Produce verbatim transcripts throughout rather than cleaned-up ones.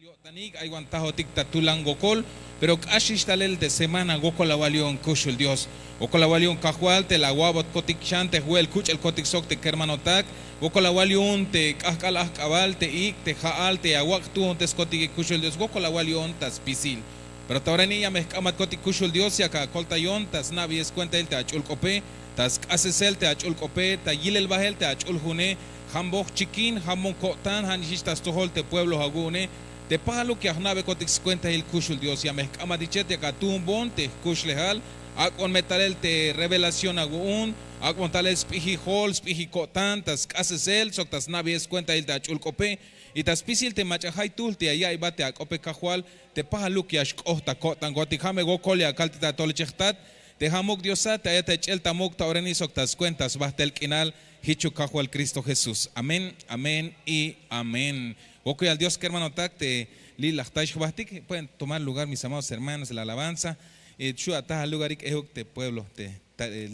Yo'tanik ay wan tajotik ta tulan wokol, pero k'axix talel te semana wokol awal yu'un kuxul Dios. Wokol awal yu'un Kajwal te la awa'botkotik xan te jwe'el kuch'elkotik sok te kermanotak. Wokol awal yu'un te k'ajk'al ajk'abal, te ik', te ja'al te awak' jtuunteskotike kuxul Dios, wokol awal yu'un ta spisil. Pero ta ora ini ya me jk'amatkotik kuxul Dios yak akoltayon ta sna'beyel skuentail te ach'ul k'ope, ta sk'asesel te ach'ul k'ope, ta yilel bahel te ach'ul june. Jamboj chikin, jambon ko'tan, ja' nix jich ta stojol te pueblo awu'une. Te pajaluk ya jna'bekotik skuentail kuxul Dios, ya me jk'amat ichet yak atuunbon te jkuxlejal. Ak'bon me talel te revelación awu'un, ak'bon talel sp'ijil jol, sp'ijil ko'tan ta sk'asesel sok ta sna'beyel skuentail te ach'ul k'ope. Y ta spisil te mach'a jaytuhl te ya ya'iybat te ak'ope Kajwal, te pajaluk ya xk'oht ta ko'tankotik. Ja' me wokol ya kaltik te atolechej jtat, te ja' muk' Diosat te ayat ta ich'el ta muk' ta ora ini sok ta skuenta sbajt'el k'inal. Jichuk Kajwal Cristo Jesús. Amén, amén y amén. Wokol yal Dios kermanotak te li' la jtayx jbajtik. Pueden tomar lugar mis amados hermanos de la alabanza. Xu' ataj alugarik ejuk te pueblo te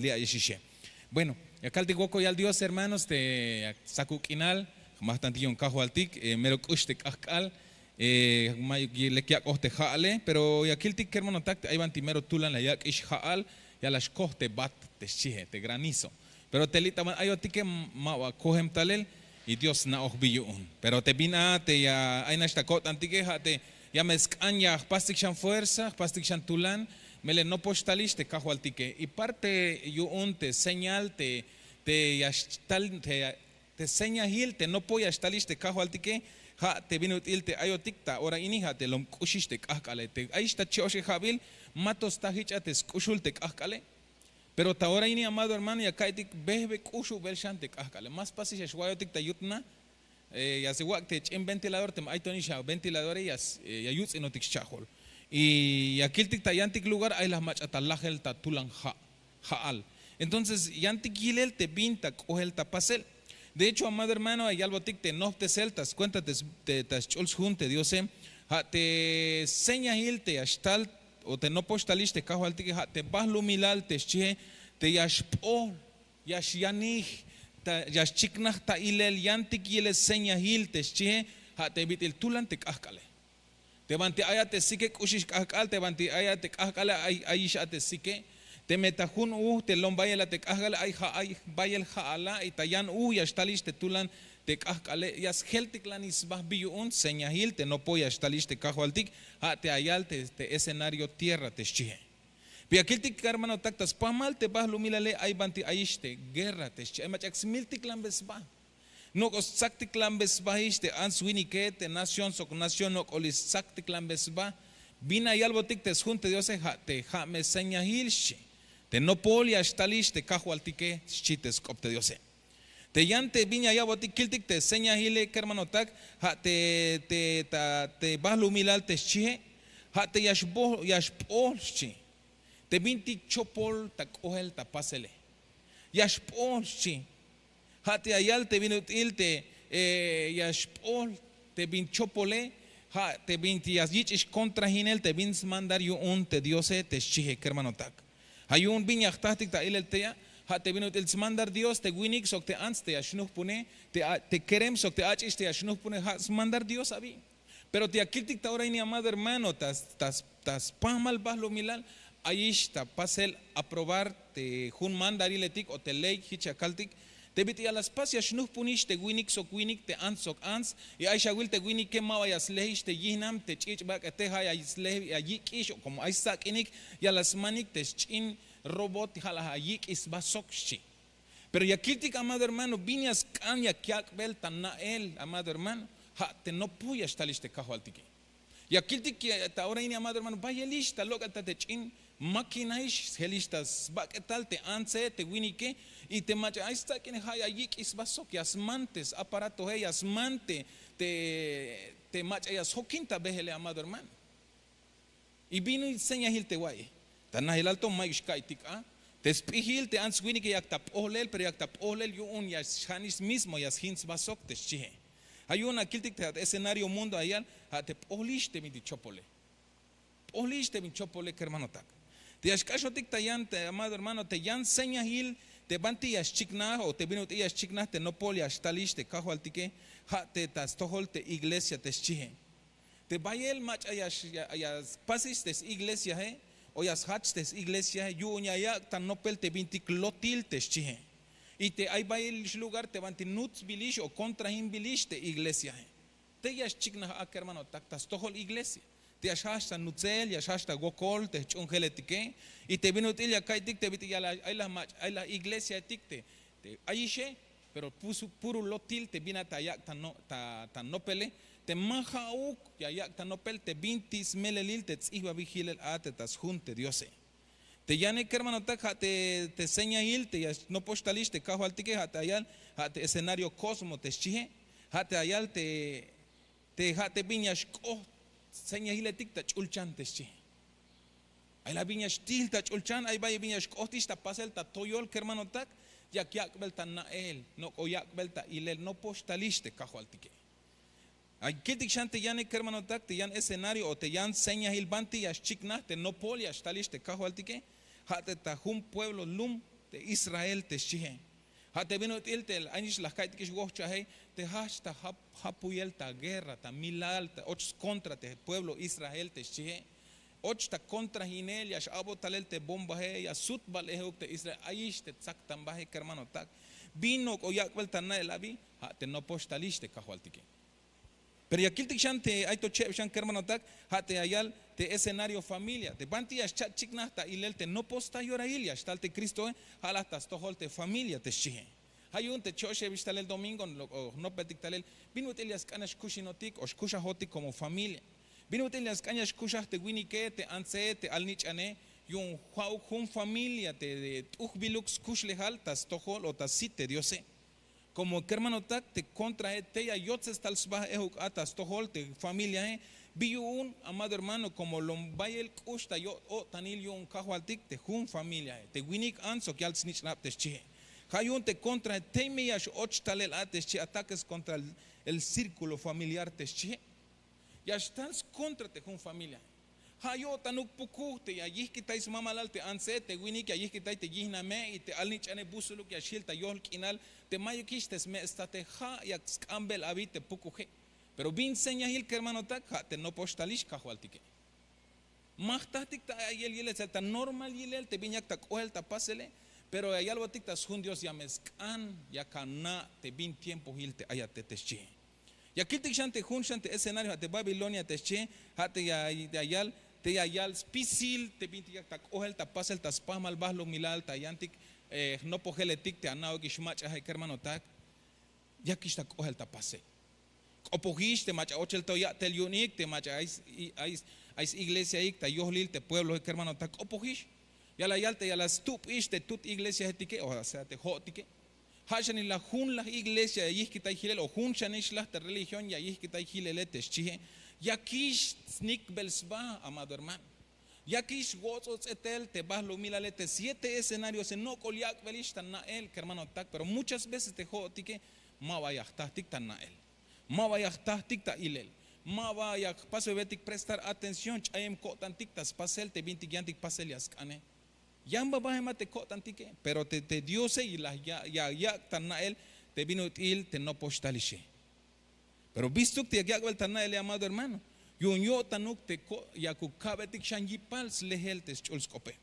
li' ayex ixe. Bueno, ya kaltik wokol yal Dios hermanos te ya sakub k'inal, jmajtantik yu'un Kajwaltik, mero k'ux te k'ajk'al. Mayuk lek yak'oj te ja'ale, pero ya kiltik kermanotak te ay banti mero tulan la yak'ix ja'al, ya la xkoj te bat te xchie te granizo. Pero te li' ta ban ayotike ma ba kojem talel. Y Dios sna'oj bi yu'un. Pero te bin a te ya ay nax ta ko'tantike ja' te ya me sk'an ya jpastik xan fuerza, jpastik xan tulan. Melel nopox talix te Kajwaltike. Y parte yu'un te señal te te ya xtal te te señahil te nopo ya xtalix te Kajwaltike, ja' te bin ut'il te ayotik ta ora ini, ja' te lom k'uxix te k'ajk'ale te ayix ta che'oxeja'bil. Ma to sta jich a te sk'uxul te k'ajk'ale. Pero ta ora ini amado hermano ya ka'iytik bejbe k'uxubel xan te k'ajk'ale, ma spasix ya xwa'iyotik ta yut na. Ya swak' te ch'in ventilador, teme ay to nix a ventiladore ya yuts'inotik scha'jol. Y ya kiltik ta yantik lugar ay la mach'a ta lajel ta tulan ja' ja'al. Entonces yantik yilel te bin ta k'ohel ta pasel. De hecho amado hermano ya yalbotik te nojptesel ta skuenta te ta sch'ul sjun te Diose, ja' te señahil te ya xtal o te nopox talix te Kajwaltike, ja' te bahlumilal te xchie te ya xp'ohl, ya xyanij, ya xchiknaj ta ilel, yantik yilel señahil te xchie, ja' te bit'il tulan te k'ajk'ale. Te banti ay a te sike k'uxix k'ajk'al, te banti ay a te k'ajk'ale ayix a te sike. Teme ta jun uj te lom bayel a te k'ajk'ale ay bayel ja'ala, y ta yan uj ya xtalix te tulan te k'ajk'ale. Ya sjeltiklanix sba bi yu'un señahil te nopo ya xtalix te Kajwaltik, ja' te ayal te escenario tierra te xchie. Pero ya kiltik kermanotak ta spamal te bahlumilale ay banti ayix te guerra te xchie, ay mach'a yak smiltiklanbe sba. Nok'o stsaktiklanbe sbahix te ants winike, te nación sok nación nok'olix stsaktiklanbe sba. Bin a yalbotik te sjun te Diose, ja' te ja' me señahil xchi. Te nopol ya xtalix te Kajwaltike, xchi te sk'op te Diose. Te yan te bin ya yalbotik kiltik te señahile kermanotak, ja' te te ta te bahlumilal te xchie, ja' te ya xp'ohl xchi. Te bintik chopol ta k'ohel ta pasele, ya xp'ohl xchi. Ja' te ya yal te bin ut'il te ya xp'ohl te bin chopole, ja' te bintik ya yich'ix kontrajinel te bin smandar yu'un te Diose te xchie kermanotak. Ja' yu'un bin ya jtajtik ta ilel tey a, ja' te bin ut'il smandar Dios te winik sok te ants te ya xnujpune, te kerem sok te ach'ix te ya xnujpune, ja' smandar Dios abi. Pero te ya kiltik ta ora ini amado hermano, ta spamal bahlumilal ayix ta pasel aprobar te jun mandariletik o te ley, jich ya kaltik, te bit'il ya la spas ya xnujpunix te winik sok winik, te ants sok ants. Y ay xawil te winike ma ba ya slejix te yijnam te ch'ich' bak'ete, ja' ya slej ya yik'ix, o komo ay stsak'inik ya la smanik te sch'in robot, ja' la ayik'ix sba sok xchi. Pero ya kiltik amado hermano, bin ya sk'an ya yak'bel ta na'el amado hermano, ja' te nopo ya xtalix te Kajwaltike. Ya kiltik ta ora ini amado hermano, bayelix ta lok'el ta te ch'in makinaix, sjelix ta sbak'etal te antse, te winike, y te mach'a ay stsak'ine ja' ya yik'ix sba sok, ya sman te s-aparatoe, ya sman te te mach'a ya sjokin ta behele amado hermano. Y bin señahil te wa'iye, ta najelal to mayuk xka'iytik a, te sp'ijil te ants winike yak ta p'ohlel, pero yak ta p'ohlel yu'un ya xjanix mismo ya sjin sba sok te xchie. Ja' yu'un a kiltik te escenario mundo ayal, ja' te p'ohlix te bintik chopole. P'ohlix te bin chopole kermanotak. Te ya xk'axotik ta yan te amado hermano, te yan señahil te banti ya xchiknaj o te bin ut'il ya xchiknaj te nopol ya xtalix te Kajwaltike, ja' te ta stojol te iglesia te xchie. Te bayel mach'a ya spasix te s'iglesiae o ya sjach te s'iglesiae yu'un ya yak' ta nopel te bintik lotil te xchie. Y te ay bayelix lugar te banti nutsbilix o kontrahinbilix te iglesiae. Te ya xchiknaj a kermanotak ta stojol iglesia, te ya xjajch ta nutsel, ya xjajch ta wokol te jch'uhunjeletike. Y te bin ut'il ya ka'iytik te bit'il ya la ay laj mach'a ay laj iglesiaetik te ayixe, pero puru lotil te bin a ta yak' ta nopele. Te ma ja'uk ya yak' ta nopel te bintik smelelil te ts'ihbabil jilel a te ta sjun te diose. Te yane kermanotak ja' te señahil te ya nopox talix te kajwaltike ja' te ayal, ja' te escenario kosmo te xchihe. Ja' te ayal te ja' te bin ya xk'oht señahiletik ta ch'ulchan te xchihe. Ay la bin ya xtihl ta ch'ulchan ay bayel bin ya xk'ohtix ta pasel ta toyol kermanotak. Yak yak'bel ta na'el, nok'o yak'bel ta ilel nopox talix te kajwaltike. Ay kiltik xan te yane kermanotak te yan escenario o te yan señahil banti ya xchiknaj te nopol ya xtalix te kajwaltike. Ja' te ta jun pueblo lum te israel te xchihe. Ja' te bin ut'il te aynix laj ka'iytikix wohchahe, te jajch ta japuyel ta guerra ta milal ta och skontra te pueblo israel te xchihe. Och ta kontrahinel ya x'a'bot talel te bombae ya sut bal ejuk te israel ayix te tsaktanbae kermanotak. Bin nok'o yak'bel ta na'el abi? Ja' te nopox talix te kajwaltike. Pero ya kiltik xan te ay to cheb xan kermanotak, ja' te ya yal te escenario familia te banti ya xcha'chiknaj ta ilel te nopox ta yorahil ya xtal te kristoe. Ja' laj ta stojol te familia te xchihe. Ja' yu'un te chi' oxebix talel domingo lok'o jnopeltik talel, bin ut'il ya sk'an ya xkuxinotik o xkuxajotik komo familia? Bin ut'il ya sk'an ya xkuxaj te winike te antse te alnich'ane? Yu'un ja'uk jun familia te t'ujbiluk skuxlejal ta stojol o ta sit te diose. Komo kermanotak te kontrae te ya yotzes tal sba ejuk a ta stojol te familiae. Bi yu'un amado hermano komo lom bayel k'ux ta yo'tanil yu'un kajwaltik te jun familiae te winik ants sok yal snich'nab te xchihe. Ja' yu'un te kontrae tey me ya x'och talel a te xchi atakes kontra el církulo familiar te xchihe. Ya xtal skontra te jun familiae. Ja' yo'tanuk pukuj te ya yijkitay smamalal te antse te winik ya yijkitay te yihname y te alnich'ane busuluk ya xhil ta yohl k'inal te mayukix te sme' state ja' yak sk'ambel abi te pukuje. Pero bin señahil kermanotak ja' te nopoxtalix kajwaltike. Ma jtahtik ta ayel yilel ta normal yilel te bin yak ta k'ohel ta pasele. Pero ya yalbotik ta sjun dios ya me sk'an yak ana' te bin tiempohil te ayate te xchihe. Ya kiltik xan te jun xan te escenario ja' te babilonia te xchihe. Ja' te ya yal te ya yal spisil te bintik yak ta k'ohel ta pasel ta spajmal bahlumilal ta yantik jnopojeletik te ana'okix mach'aje kermanotak. Yakix ta k'ohel ta pasel. K'opojix te mach'a ochel to ya'tel yu'unik te mach'a ay s'iglesiaik ta yohlil te puebloe kermanotak k'opojix. Ya la yal te ya la stup'ix te tut iglesiaetike o sea te jo'otike. Ja' xanix la jun laj iglesia ya yijkitay jilel o jun xanix laj te religión ya yijkitay jilele te xchihe. Yakix snikbel sba amado hermano. Yakix wots'ots'etel te bahlumilale te siete escenariose nok'ol yak'belix ta na'el kermanotak pero muchas veces te jo'otike ma ba ya jtahtik ta na'el. Ma ba ya jtahtik ta ilel. Ma ba ya jpasbebetik prestar atención ch'ayem ko'tantik ta spasel te bintik yantik pasel ya sk'ane. Yan ba bahemat te ko'tantike pero te diose ya yak' ta na'el te bin ut'il te nopoxtalixe. Pero bistuk te yak yak'bel ta na'ele amado hermano. Yu'un yo'tanuk te yakuk ka'betik xan yipal slehel te sch'ul sk'ope.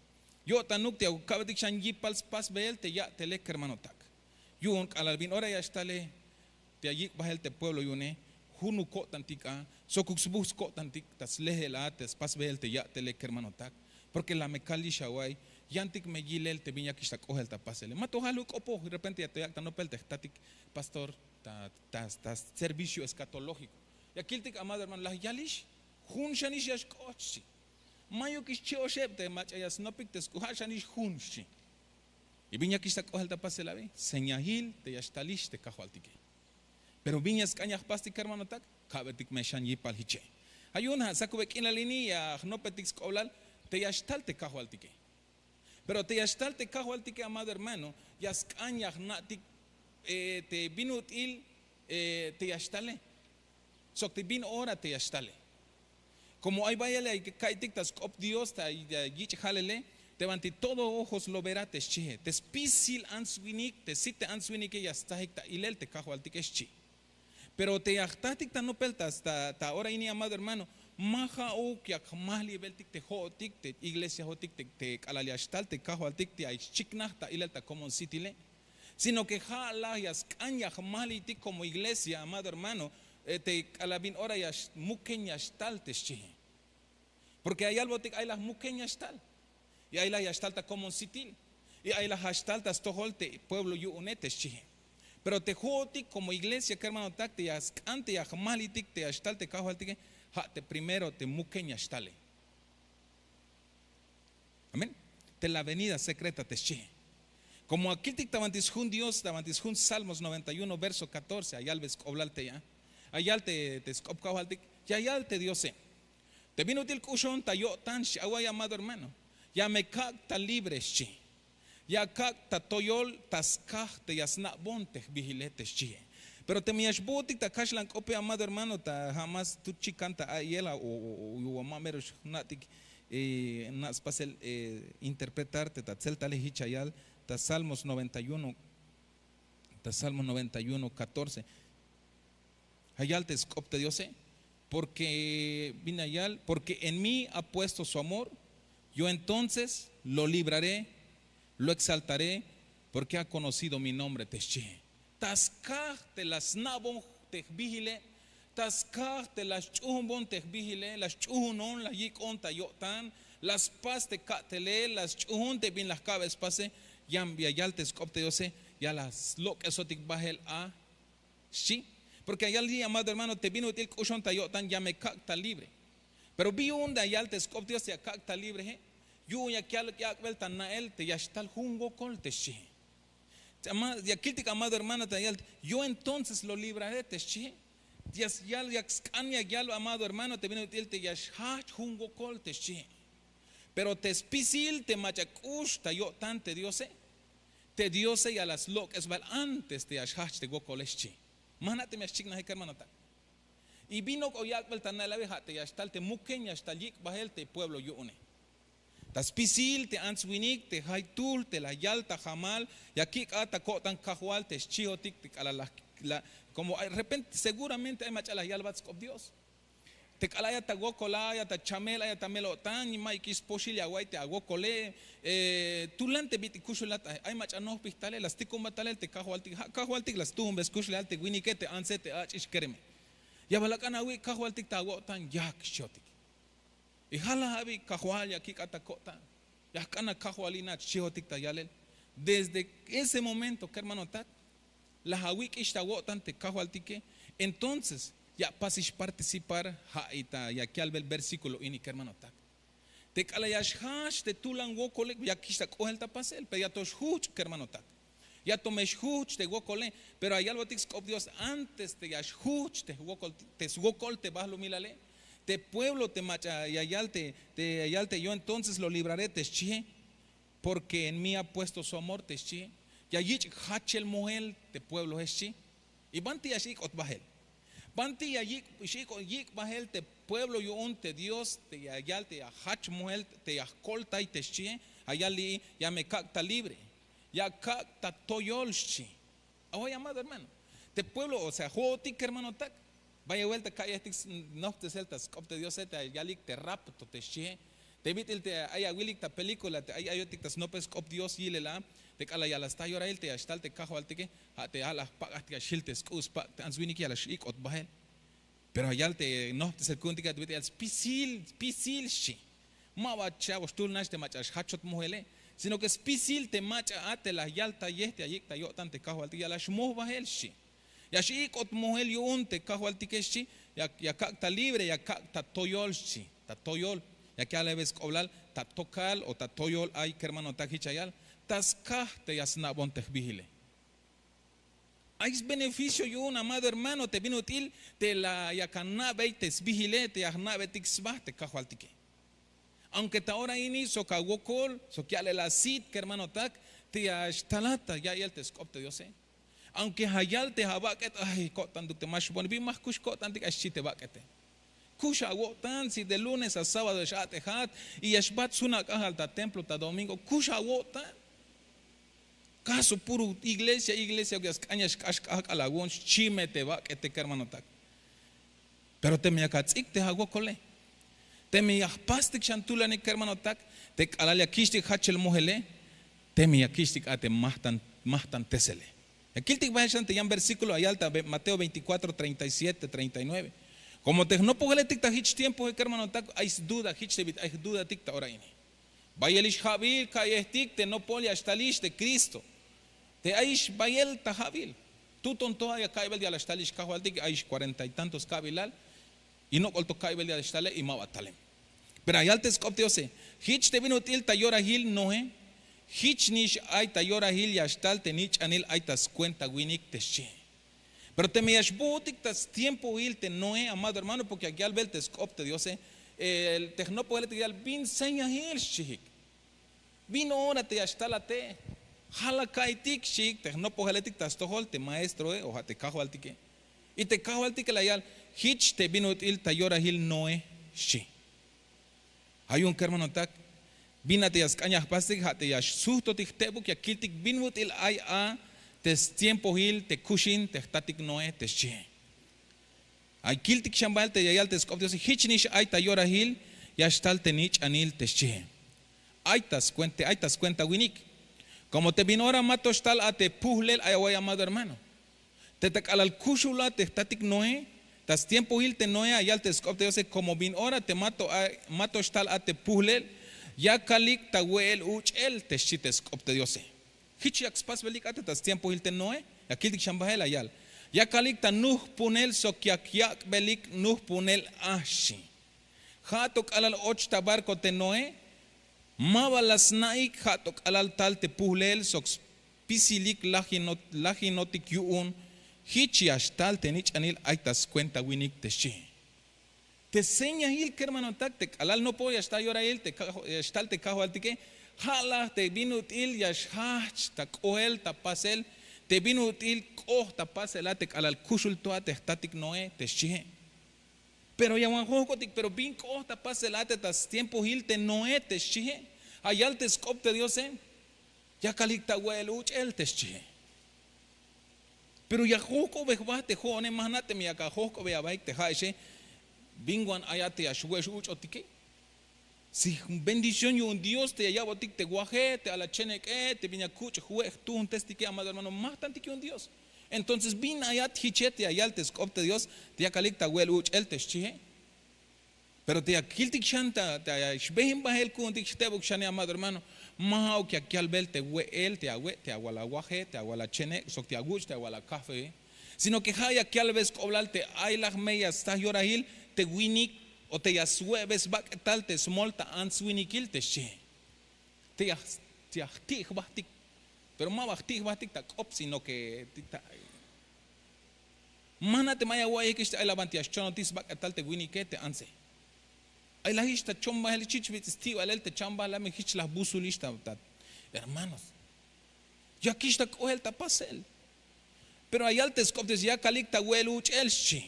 Yo'tanuk te yakuk ka'betik xan yipal spasbeel te ya'tele kermanotak. Yu'un k'alal bin ora ya xtale te ya yik' bahel te pueblo yu'une. Junuk ko'tantik a sokuk sbuj sko'tantik ta slehel a te spasbeel te ya'tele kermanotak. Porke la me kalix awa'iy yantik me yilel te bin yakix ta k'ohel ta pasele ma to jaluk k'opoj derrepente ya to yak' ta nopel te jtatik pastor ta servicio eskatológiko. Ya kiltik amado hermano laj yalix jun xanix ya xk'oht xchi. Mayukix chi' oxeb te mach'a ya snopik te sk'u ja' xanix jun xchi. Y bin yakix ta k'ohel ta pasel abi señahil te ya xtalix te kajwaltike. Pero bin ya sk'an ya jpastik kermanotak ka'betik me xan yipal hiche. Ja' yu'un ja' sakube k'inal ini ya jnopetik sk'oblal te ya xtal te kajwaltike. Pero te ya xtal te kajwaltike amado hermano ya sk'an ya jna'tik te bin ut'il te ya xtale. Sok te bin ora te ya xtale. Komo ay bayel ya ka'iytik ta sk'op dios ta yich' jalele te banti todo ojos lo vera te xchihe te spisil ants winik te sit te ants winike ya stsajik ta ilel te kajwaltike xchi. Pero te ya jtahtik ta nopel ta ora ini amado hermano. Ma ja'uk ya jmajliybetik te jo'otik te iglesiajotik te k'alal ya xtal te kajwaltik te ay xchiknaj ta ilel ta komon sitile. Sino ke ja' laj ya sk'an ya jmajliytik komo iglesia amado hermano, te k'alal bin ora ya muken ya xtal te xchihe. Porke ya yalbotik ay laj muken ya xtal, y ay laj ya xtal ta komon sitil, y ay laj ya xtal ta stojol te pueblo yu'une te xchihe. Pero te jo'otik komo iglesia kermanotak te ya sk'an te ya jmajliytik te ya xtal te kajwaltike, ja' te primero te muken ya xtale. Amén. Te la venida sekreta te xchihe. Komo akiltik ta banti sjun dios ta banti sjun salmos noventa y uno verso katorce ayalbe sk'oblal te ya, ayal te sk'op kajwaltik, ya yal te diose. Te bin ut'il k'uxon ta yo'tan xchi away amado hermano, ya me kak' ta libre xchi. Ya kak' ta toyol ta skaj te ya sna'bon te jbijile te xchihe. Pero teme ya xbootik ta kaxlan k'ope amado hermano ta ja' más tut chikan ta a'iyel o ma mero xna'tik na' spasel interpretar te ta tzeltale jich ayal ta salmos noventa y uno, ta salmos noventa y uno katorce. Ayal te sk'op te diose. Porke bin ayal porke en mí ha puesto su amor, yo entonces lo libraré, lo exaltaré, porke ha konocido mi nombre te xchihe. Ta skaj te la sna'bon te jbijile, ta skaj te la sch'uhunbon te jbijile la sch'uhunon la yik'on ta yo'tan, la spas te ka'tele la sch'uhun te bin la jka'be spase. Ya yal te sk'op te diose, ya la slok'esotik bahel a xchi. Porke ya yal li' amado hermano te bin ut'il k'uxon ta yo'tan ya me kak' ta libre. Pero bi yu'un ya yal te sk'op dios ya kak' ta librehe? Yu'un ya yal yak'bel ta na'el te ya xtal jun wokol te xchihe. Ya kiltik amado hermano ta yal, yo entonces lo libraré te xchihe. Ya yal ya sk'an ya yal amado hermano te bin ut'il te ya xjajch jun wokol te xchihe. Pero te spisil te mach'a k'ux ta yo'tan te diose, te diose ya la slok'es bal antes te ya xjajch te wokole xchi. Ma jna' teme ya xchiknaje kermanotak. Y bin ok'o yak'bel ta na'el abi ja' te ya xtal te muken ya xtal yik' bahel te pueblo yu'une. Ta spisil te ants winik te jaytuhl te la yal ta jamal, ya kik' a ta ko'tan kajwal te xchihotik te k'alal la, komo repente seguramente ay mach'a la yalbat sk'op dios. Te k'alal ayat ta wokol a ayat ta chamel ayat ta mel-o'tan mayukix spoxil ya awa'iy te awokole. Tulan te bit'il kuxulat ay mach'a nojpij talel la stikonbat talel te kajwaltik ja' kajwaltik la stujunbel skuxlejal te winike te antse te ach'ix kereme. Ya bal ak'an awik' kajwaltik ta awo'tan yak xchihotik. Y ja' laj abi kajwal ya kik'at ta ko'tan. Ya jk'an akajwal ina xchihotik ta yalel. Desde ese momento kermanotak, laj awik'ix ta awo'tan te kajwaltike. Entonces ya apasix participar. Ja' ita ya yalbel versíkulo ini kermanotak, te k'alal ya xjajch te tulan wokole yakix ta k'ohel ta pasel pero ya to xjuhch' kermanotak. Ya to me xjuhch' te wokole. Pero ayalbotik sk'op dios antes te ya xjuhch' te swokol te bahlumilale, te pueblo te mach'a ya yal te ya yal te yo entonces lo libraré te xchihe. Porke en mí ha puesto su amor te xchihe. Ya yich' jachel mohel te pueblohe xchi. Y banti ya x'ik'ot bahel? Banti ya yik' bahel te pueblo yu'un te dios te ya yal te ya jach mohel te ya jkoltay te xchihe. Ayal li'i, ya me kak' ta libre, ya kak' ta toyol xchi. Away amado hermano, te pueblo o sea jo'otik kermanotak. Bayel buelta ka'yejtik nojptesel ta sk'op te diose te yalik te rapto te xchihe. Te bit'il te ay awilik ta pelíkula te ay ayotik ta snopel sk'op dios yilel a, te k'alal ya la sta yorahil te ya xtal te kajwaltike, ja' te ja' la jpak'ajtik ya xjil te sk'u' spak' te ants winik ya la x'ik'ot bahel. Pero ya yal te nojptesel ku'untik a te bit'il spisil spisil xchi. Ma ba cha'box tuhl nax te mach'a xjachot mojele, sino ke spisil te mach'a a te la yaltayej te ya yik' ta yo'tan te kajwaltik ya la xmoj bahel xchi. Ya x'ik'ot mojel yu'un te kajwaltike xchi. Ya kak' ta libre ya kak' ta toyol xchi. Ta toyol, ya ke alebe sk'oblal, ta tokal o ta toyol ay kermanotak jich ayal, ta skaj te ya sna'bon te jbijile. Ay sbeneficio yu'un amado hermano te bin ut'il te la yak ana'bey te sbijile te ya jna'beytik sba te kajwaltike. Aunke ta ora ini sok awokol sok ya'lel asit kermanotak, te ya xtalat ta ya'iyel te sk'op te diose. Aunke jayal te abak'et ay ko'tantuk te ma xbon bin ma jkux ko'tantik ay xchi te bak'ete. Kux awo'tan si de lunes a sábado ya x'a'tejat, y ya xbat sjun ak'ajal ta templo ta domingo kux awo'tan. Kaso puro iglesia iglesia ya sk'an ya xk'ax k'ajk'al awu'un xchi me te bak'ete kermanotak. Pero teme yak ats'ik te awokole, Teme ya jpastik xan tulanik kermanotak, te k'alal ya kixtik jachel mojele, teme ya kixtik a te majtan tesele. Ya kiltik bahel xan te yan versíkulo ayal ta mateo veinticuatro treinta y siete treinta y nueve. Komo te jnopojeletik ta jich tiempoe kermanotak, ay sduda jich te bit ay jdudatik ta ora ini. Bayelix ja'bil ka'yejtik te nopol ya xtalix te kristo. Te ayix bayel ta ja'bil, tuton to ay aka'ibel ya la xtalix kajwaltik ayix kuarenta y tantos ka'bilal. Y nok'ol to ka'ibel ya la xtale y ma ba talem. Pero ayal te sk'op te diose, jich te bin ut'il ta yorahil noé, jich nix ay ta yorahil ya xtal te nich'anil ay ta skuenta winik te xchihe. Pero teme ya xbu'utik ta stiempohil te noé amado hermano porke ya yalbel te sk'op te diose, te jnopojeletik yal bin señahil xchihik. Bin ora te ya xtal a te'? Jala ka'iytik xchiik te jnopojeletik ta stojol te maestroe o ja' te kajwaltike. Y te kajwaltike la yal, jich te bin ut'il ta yorahil noé xchi. Ja' yu'un kermanotak, bin a te ya sk'an ya jpastik ja' te ya xsuhtotik jtebuk ya kiltik bin ut'il ay a te stiempohil te kuxin te jtatik noé te xchihe. Ay kiltik xan bahel te ya yal te sk'op diose, jich nix ay ta yorahil ya xtal te nich'anil te xchihe. Ay ta skuenta winik. Komo te bin ora ma to xtal a te puhlel ay away amado hermano. Te ta k'alal kuxul a te jtatik noé, ta stiempohil te noé ayal te sk'op te diose komo bin ora te ma to xtal a te puhlel, yakalik ta we'el uch'el te xchi te sk'op te diose. Jich yak spasbelik a te ta stiempohil te noé. Ya kiltik xan bahel ayal, yakalik ta nuhpunel sok yak yak'belik nuhpunel a xchi. Ja' to k'alal och ta barko te noé, ma ba la sna'ik ja' to k'alal tal te puhlel sok spisilik lajinotik yu'un. Jich ya xtal te nich'anil ay ta skuenta winik te xchi. Te señahil kermanotak te k'alal nopoj ya xtal yorahil ya xtal te kajwaltike, ja' laj te bin ut'il ya xjahch ta k'ohel ta pasel, te bin ut'il k'oht ta pasel a te k'alal kuxul to a te jtatik noé te xchihe. Pero ya wan johk'otik pero bin k'oht ta pasel a te ta stiempohil te noé te xchihe. Ja' yal te sk'op te diose, yakalik ta we'el uch'el te xchihe. Pero ya jojk'obej ba te jo'one ma jna' teme yak ajojk'obey abaik te ja'exe, bin wan ay a te ya xwe'ex uch'otike. Si bendición yu'un dios te ya ya'botik te waje te alachenek'e te bin ya kuch' jwe' jtuhntestike amado hermano ma jtantik yu'un dios. Entonces bin ay a te jiche te ya yal te sk'op te dios, te yakalik ta we'el uch'el te xchihe. Pero te ya kiltik xan te ya xbehen bahel ku'untik jtebuk xane amado hermano, ma ja'uk yak yalbel te we'el te awe' te awal awaje te awal achene' sok te awuch' te awal akafee. Sino ke ja' yak yalbe sk'oblal te ay laj me ya sta yorahil te winik, o te ya swe'be sbak'etal te smol ta ants-winikil te xchihe. Te ya jti' jbahtik. Pero ma ba jti' jbahtik ta k'op sino ke ma jna' teme ay awa'iyejkix te ay la banti ya xchonotik sbak'etal te winike te antse. Ay lajix ta chon bahel chich bits' sti'balel te chambahel a me jich laj busulix ta hermanos. Yakix ta k'ohel ta pasel. Pero ayal te sk'op te dios yakalik ta we'el uch'el xchi.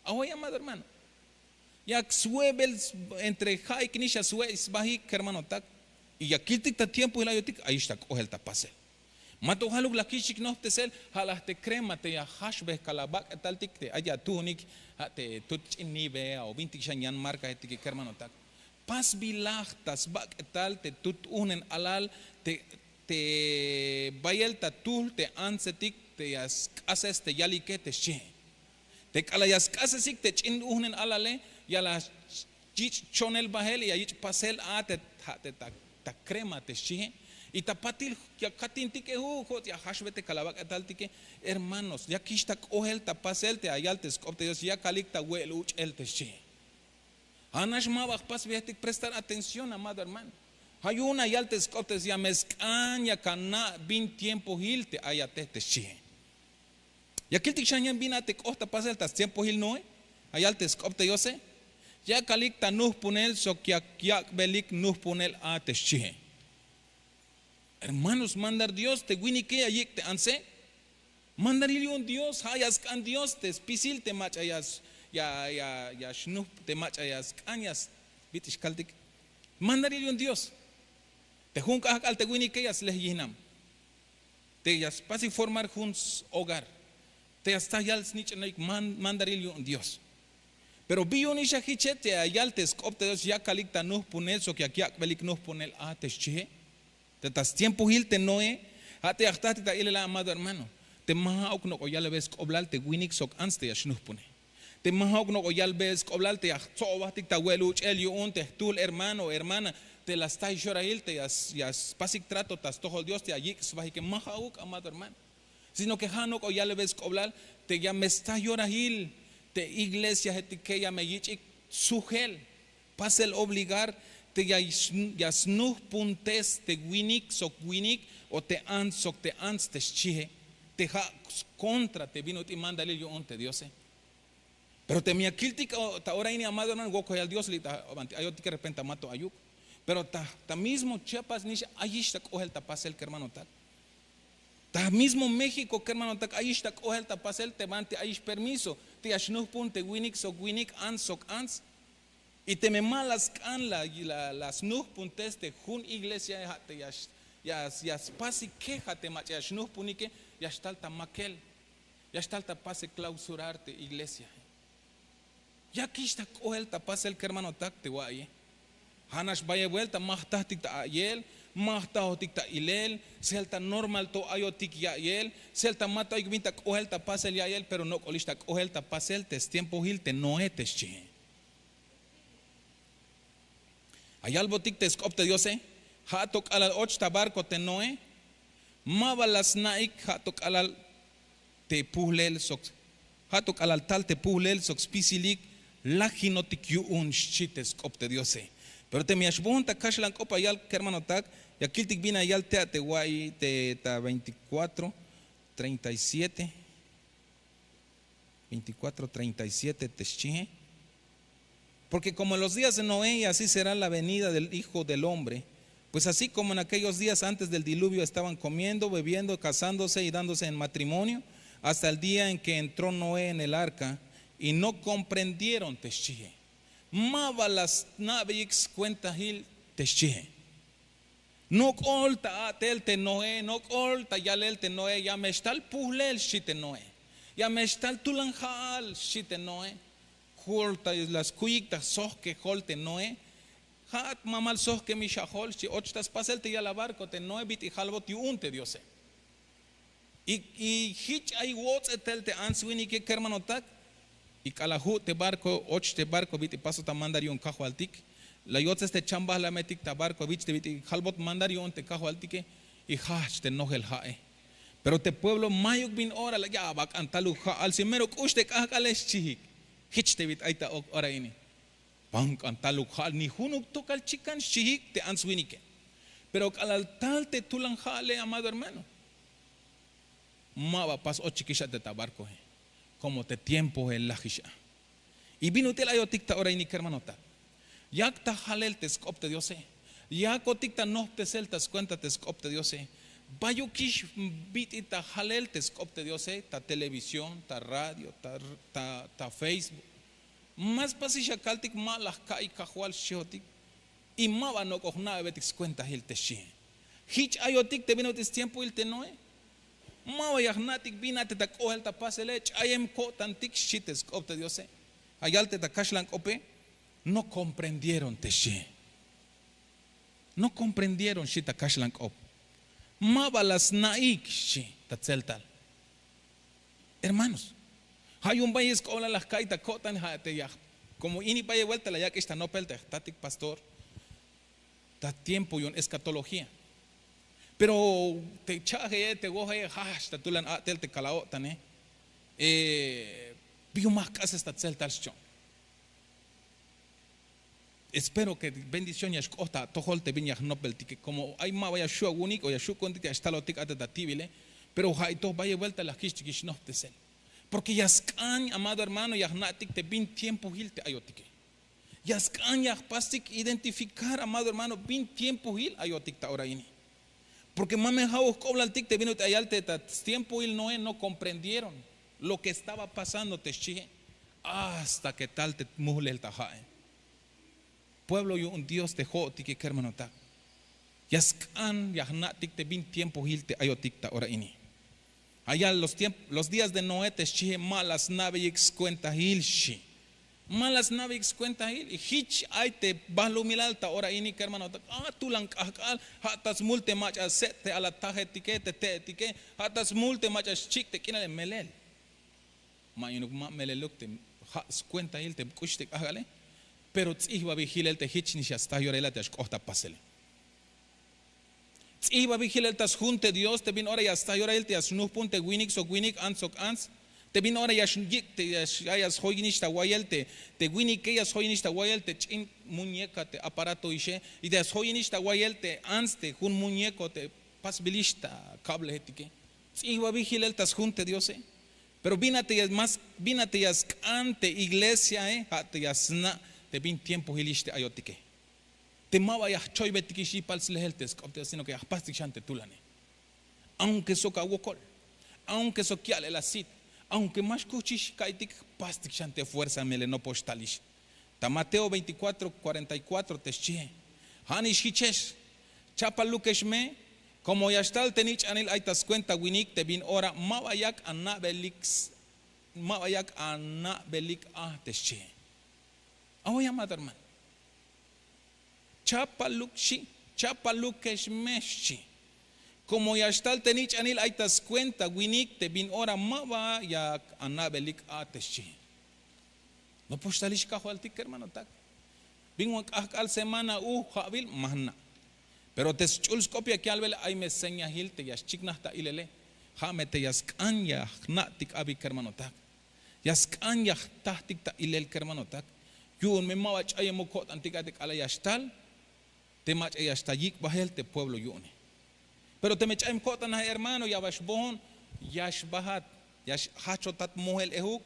Away amado hermano, yak swe'bel entre ja'ik nix ya swe'y sbahik kermanotak. Y ya kiltik ta tiempohil ayotik ayix ta k'ohel ta pasel. Ma to jaluk la kich'ik nohptesel, ja' laj te krema te ya jaxbej kalabak'etaltik te ay atuhunik, ja' te tut ch'in nivea o bintik xan yan markaetike kermanotak. Pasbilaj ta sbak'etal te tut uhnen alal te bayel ta tuhl te antsetik te ya sk'ases te yalike te xchihe. Te k'alal ya sk'asesik te ch'in uhnen alale, ya la yich' chonel bahel ya yich' pasel a te ja' te ta krema te xchihe. Y ta patil ya katintik ehu jo'ts ya jaxbe te kalabak'etaltike. Hermanos, yakix ta k'ohel ta pasel te ya yal te sk'op te dios yakalik ta we'el uch'el te xchihe. Ja' nax ma ba jpasbeyejtik prestar atención amado hermano. Ja' yu'un ya yal te sk'op te dios ya me sk'an yak ana' bin tiempohil te ay a te te xchihe. Ya kiltik xan yan bin a te k'oht ta pasel ta stiempohil noé. Ya yal te sk'op te diose, yakalik ta nuhpunel sok yak yak'belik nuhpunel a te xchihe. Hermanos, mandar dios te winike ya yik' te antse. Mandaril yu'un dios ja' ya sk'an dios te spisil te mach'a ya xnuhp te mach'a ya sk'an ya bit'ix kaltik. Mandaril yu'un dios. Te jun k'ahk'al te winike ya slej yihnam, te ya spasik formar jun hogar, te ya sta yal snich'anoik mandaril yu'un dios. Pero bi yu'un ix a jiche te ya yal te sk'op te dios yakalik ta nuhpunel sok yak yak'belik nuhpunel a te xchihe. Te ta stiempohil te noé, ha te ya jtahtik ta ilel a amado hermano, te ma ha'uk nok'o yalbe sk'oblal te winik sok ants te ya xnuhpune. Te ma ha'uk nok'o yalbe sk'oblal te ya jtso'obajtik ta we'el uch'el yu'un te jtuhl hermano o hermana, te la sta ix orahil te ya spasik trato ta stojol dios te ya yik' sbahike ma ha'uk amado hermano. Sino ke ha nok'o yalbe sk'oblal, te ya me sta yorahil te iglesiahetike ya me yich'ik sujel, pasel obligar te ya snuhpuntes te winik sok winik, o te ants sok te ants te xchihe, te ha skontra te bin ut'il mandalil yu'un te diose. Pero teme ya kiltik ta ora ini amado hermano wokojal dios li' ta banti ayotike repente amato ayuk. Pero ta mismo chiapas nix ayix ta k'ohel ta pasel kermanotak. Ta mismo méxiko kermanotak ayix ta k'ohel ta pasel te banti ayix permiso te ya xnuhpun te winik sok winik ants sok ants. Y teme ma la sk'an la snuhpuntes te jun iglesia ha te ya spasik keja te mach'a ya xnuhpunike, ya xtal ta makel, ya xtal ta pasel klausurar te iglesia. Yakix ta k'ohel ta pasel kermanotak te wa'iye. Ha nax bayel buelta ma jtahtik ta a'yel, ma jtahotik ta ilel, sel ta normal to ayotik ya'yel, sel ta ma to ayuk bin ta k'ohel ta pasel ya'yel pero nok'olix ta k'ohel ta pasel te stiempohil te noé te xchihe. Ayalbotik te sk'op te diose, ha to k'alal och ta barko te noé, ma ba la sna'ik ha to k'alal te puhlel sok, ha to k'alal tal te puhlel sok spisilik lajinotik yu'un xchi te sk'op te diose. Pero teme ya xbohon ta kaxlan k'op ayal kermanotak, ya kiltik bin ayal te a te wa'i te ta veinticuatro treinta y siete. Veinticuatro treinta y siete te xchihe. Porque como en los días de noé y así será la venida del hijo del hombre. Pues así como en aquellos días antes del diluvio estaban comiendo bebiendo casándose y dándose en matrimonio, hasta el día en que entró noé en el arca, y no comprendieron te xchihe. Ma ba la sna'beyik skuentahil te xchihe. Nok'ol ta a'tel te noé, nok'ol ta yalel te noé ya me xtal puhlel xchi te noé. Ya me xtal tulan ha'al xchi te noé. Jol ta la skuyik ta sohkejol te noé. Ha'at mamal sohkemix ajol xchi och ta spasel te yal a barko te noé bit'il halbot yu'un te diose. Y hich ay wotz'etel te ants-winike kermanotak. Y k'alal hu' te barko och te barko bit'il pasot a mandar yu'un kajwaltik, la yotzes te chambahlemetik ta barko bich te bit'il halbot mandar yu'un te kajwaltike. Y hahch te nohel ha'e. Pero te pueblo mayuk bin ora la ya'bak'an taluk ha'al si mero k'ux te k'ahk'ale xchihik. Hich te bit'il ay ta ok ora ini. Bank'an taluk ha'al ni junuk tokal chikan xchihik te ants-winike. Pero k'alal tal te tulan ha'ale amado hermano, ma ba pas ochikix a te ta barkohe. Komo te tiempohe lajix a. Y bin ut'il ayotik ta ora ini kermanotak, yak ta halel te sk'op te diose. Yakotik ta nohptesel ta skuenta te sk'op te diose. Bayukix bit'il ta halel te sk'op te diose ta televisión ta radio, ta facebook. Ma spasix a kaltik ma la jka'iy kajwal xchihotik. Y ma ba nok'o jna'beyetik skuentahil te xchihe. Hich ayotik te bin ut'il stiempohil te noé. Ma ba ya jna'tik bin a te ta k'ohel ta pasele ch'ayem ko'tantik xchi te sk'op te diose. Ayal te ta kaxlan k'ope. No komprendieron te xchihe. No komprendieron xchi ta kaxlan k'op. Ma ba la sna'ik xchi ta tzeltal. Hermanos, ha yu'un bayel sk'oblal la jka'iy ta ko'tan ha te ya. Komo ini bayel buelta la yak'ix ta nopel te jtatik pastor ta tiempo yu'un eskatología. Pero te cha'jeye te woheye hahch ta tulan a'tel te kal-o'tane. Bi yu'un ma jk'ases ta tzeltal xchon. Espero ke bendición ya xk'oht ta atojol te bin ya jnopeltike komo ay ma ba ya xhu' awu'unik o ya xhu' ku'untik te ya xtalotik a te ta ti'bile. Pero ha'itoj bayel buelta la jkich'tikix nohptesel. Porke ya sk'an amado hermano ya jna'tik te bin tiempohil te ayotike. Ya sk'an ya jpastik identifikar amado hermano bin tiempohil ayotik ta ora ini. Porke ma me ha'uk jk'oblaltik te bin ut'il ayal te ta stiempohil noé no komprendieron lo ke estaba pasando te xchihe. Hasta ke tal te muhlel ta ha'e. Pueblo yu'un dios te ho'otike kermanotak, ya sk'an ya jna'tik te bin tiempohil te ayotik ta ora ini. Ayal los días de noé te xchihe ma la sna'beyik skuentahil xchi. Ma la sna'beyik skuentahil. Y jich ay te balumilal ta ora ini kermanotak, a tulan k'ahk'al, ha ta smul te mach'a set te alatajetike, te te'etike, ha ta smul te mach'a xchik' te k'inale melel. Ma yu'unuk ma meleluk te ha skuentahil te k'ux te k'ahk'ale. Pero ts'ihbabil jilel te jich nix ya sta yorahila te ya xk'oht ta pasele. Ts'ihbabil jilel ta sjun te dios te bin ora ya sta yorahil te ya snuhpun te winik sok winik ants sok ants. Te bin ora ya yik' te ya sjoyinix ta wayel te winike, ya sjoyinix ta wayel te ch'in muñeka te aparatoixe, y te ya sjoyinix ta wayel te ants te jun muñeko te pasbilix ta kablejetike. Ts'ihbabil jilel ta sjun te diose. Pero bin a te ya sk'an te iglesiae, ha te ya sna' te bin tiempohilix te ayotike. Te ma ba ya jchoybetikix yipal slehel te sk'op te dios sino ke ya jpastik xan te tulane. Aunke sok awokol, aunke sok ya'lel asit, aunke ma xkuhchix ka'iytik, jpastik xan te fuerza melel nopox talix. Ta mateo veinticuatro cuarenta y cuatro te xchihe, ha nix hichex, chapallukex me, komo ya xtal te nich'anil ay ta skuenta winik te bin ora ma ba yak ana'belik, ma ba yak ana'belik a te xchihe. Awoy amado hermano, chapaluk xchi, chapalukex me xchi. Komo ya xtal te nich'anil ay ta skuenta winik te bin ora ma ba yak ana'belik a te xchi. Nopox talix kajwaltik kermanotak. Bin wan k'ahk'al semana u ha'bil ma jna'. Pero te sch'ul sk'op ya yalbel ay me señahil te ya xchiknaj ta ilele. Ha me te ya sk'an ya jna'tik abi kermanotak. Ya sk'an ya jtahtik ta ilel kermanotak. Yu'un me ma ba ch'ayemuk ko'tantik a te k'alal ya xtal te mach'a ya xtal yik' bahel te pueblo yu'une. Pero teme ch'ayem ko'tan a hermano ya ba xbohon, ya xbahat, ya xjachotat mohel ehuk.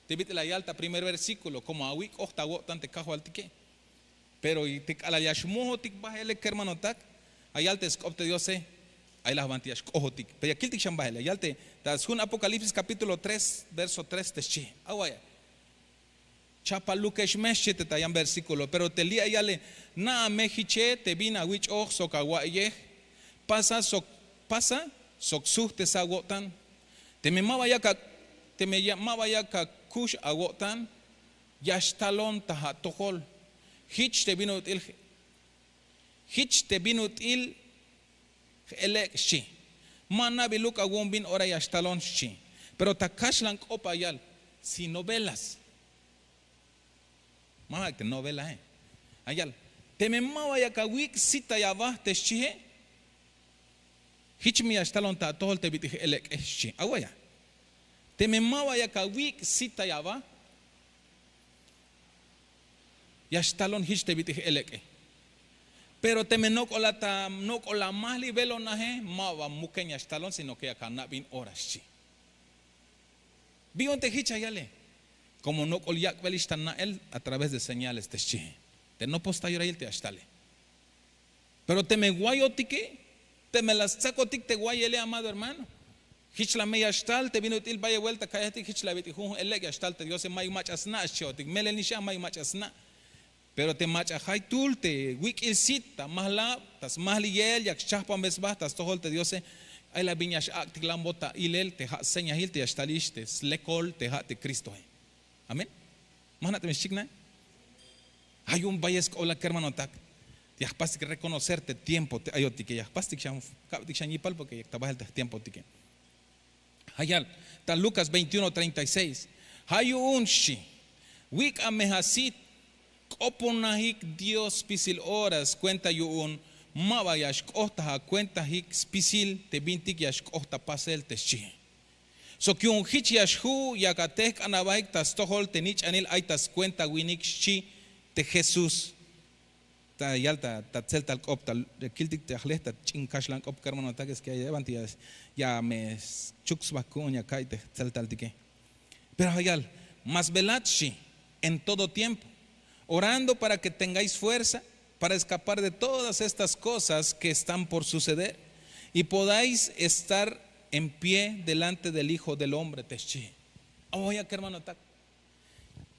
Te bit'il la yal ta primer versíkulo komo awik'oj ta awo'tan te kajwaltike. Pero te k'alal ya xmohotik bahele kermanotak, ayal te sk'op te diose, ay la banti ya xk'ohotik pero ya kiltik xan bahel ayal te ta sjun apokalipsis kapítulo tres verso tres te xchi. Awaya, chapalukex me xchi te ta yan versíkulo pero te li' ayale, na'a me hiche te bin awich'oj sok awa'iyej. Pasa sok pasa sok suhtesa awo'tan. Teme ma ba yak akuxh awo'tan, ya xtalon ta atojol. Hich te bin ut'il hich te bin ut'il j'elek' xchi. Ma nabiluk awu'un bin ora ya xtalon xchi. Pero ta kaxlan k'op ayal, si novelas, ma ha'ik te novelae, ayal, teme ma ba yak awik' sitay aba te xchihe. Hich me ya xtalon ta atojol te bit'il j'elek'e xchi awaya. Teme ma ba yak awik' sitay aba, ya xtalon hich te bit'il j'elek'e. Pero teme nok'ol a ta nok'ol amahlibelonahe, ma ba muken ya xtalon sino ke yak ana' bin ora xchi. Bi'on te hich ayale, komo nok'ol yak'belix ta na'el a través de señales te xchihe, te nopox ta yorahil te ya xtale. Pero teme wayotike, teme la stsakotik te wayele amado hermano, hich la me ya xtal te bin ut'il bayel buelta ka'iyejtik hich la bit'il jun j'elek' ya xtal te diose, mayuk mach'a sna' xchihotik melel nix a mayuk mach'a sna'. Pero te mach'a jaytul te wik'il sit ta mahlab ta smahliyel yak schahpanbe sba ta stojol te diose, ay la bin ya xak'tiklanbot ta ilel te ha señahil te ya xtalix te slekol te ha te kristohe. Amén. Ma jna' teme xchiknae. Ay un bayel sk'oblal kermanotak. Ya jpastik rekonocer te tiempo te ayotike ya jpastik xan, kabtik xan yipal porke yak ta bahel te jtiempotike. Ayal ta lukas veintiuno treinta y seis, ha yu'un xchi, wik'a me asit, k'oponajik dios spisil ora skuenta yu'un ma ba ya xk'oht ta akuentahik spisil te bintik ya xk'oht ta pasel te xchihe. Sok yu'un hich ya xhu' yak atehk'an abahik ta stojol te nich'anil ay ta skuenta winik xchi te jesús. Ta yal ta tzeltal k'op ta kiltik te ajlej ta ch'in kaxlan k'op kermanotak es ke ay ebanti ya me schuk sba ku'un ya ka'iy te tzeltaltike. Pero ayal, mas velat xchi, en todo tiempo orando para ke tengáis fuerza para eskapar de todas estas kosas ke están por suceder, y podáis estar en pie delante del hijo del hombre te xchihe. Awoya kermanotak,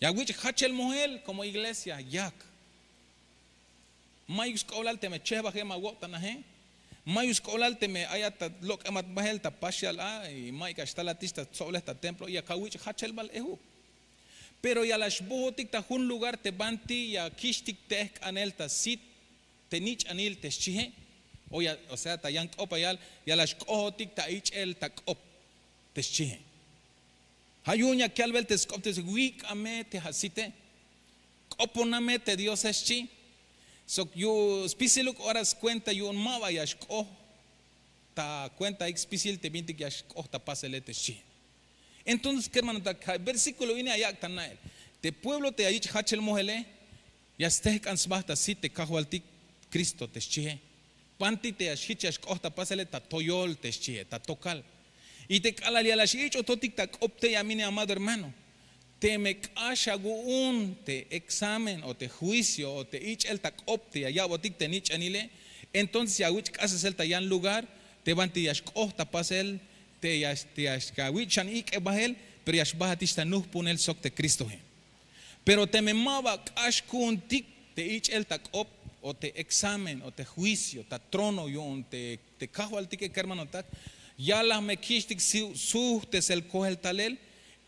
ya wich' jachel mohel komo iglesia yak. Mayuk sk'oblal teme chehbajem awo'tanaje. Mayuk sk'oblal teme ayat ta lok'emat bahel ta paxial a, y mayuk a xtalatix ta tsoblej ta templo ya kawich' jachel bal ehuk. Pero ya la xbohotik ta jun lugar te banti ya kixtik tehk'anel ta sit te nich'anil te xchihe. O sea ta yan k'op ayal, ya la xk'ohotik ta ich'el ta k'op te xchihe. Ha yu'un ya kalbel te sk'op te wik'a me te asite, k'opona me te diose xchi. Sok yu'un spisiluk ora skuenta yu'un ma ba ya xk'oht ta kuentaik spisil te bintik ya xk'oht ta pasele te xchi. Entonces kermanotak, ha' versíkulo ini ayak' ta na'el te pueblo te ya yich' hachel mohele, ya stehk'an sba ta sit te kajwaltik kristo te xchihe. Banti te ya xhich ya xk'oht ta pasele ta toyol te xchihe ta tokal. Y te k'alal ya la x'ich'ototik ta k'op te ya mine amado hermano, teme k'ax awu'un te examen o te juicio o te ich'el ta k'op te ya ya'botik te nich'anile, entonces ya awich' k'asesel ta yan lugar te banti ya xk'oht ta pasel te ya awich' xan ik'e bahel, pero ya xbahatix ta nuhpunel sok te kristohe. Pero teme ma ba k'ax ku'untik te ich'el ta k'op o te examen o te juicio ta trono yu'un te kajwaltike kermanotak, ya la me kixtik suhtesel kohel talel.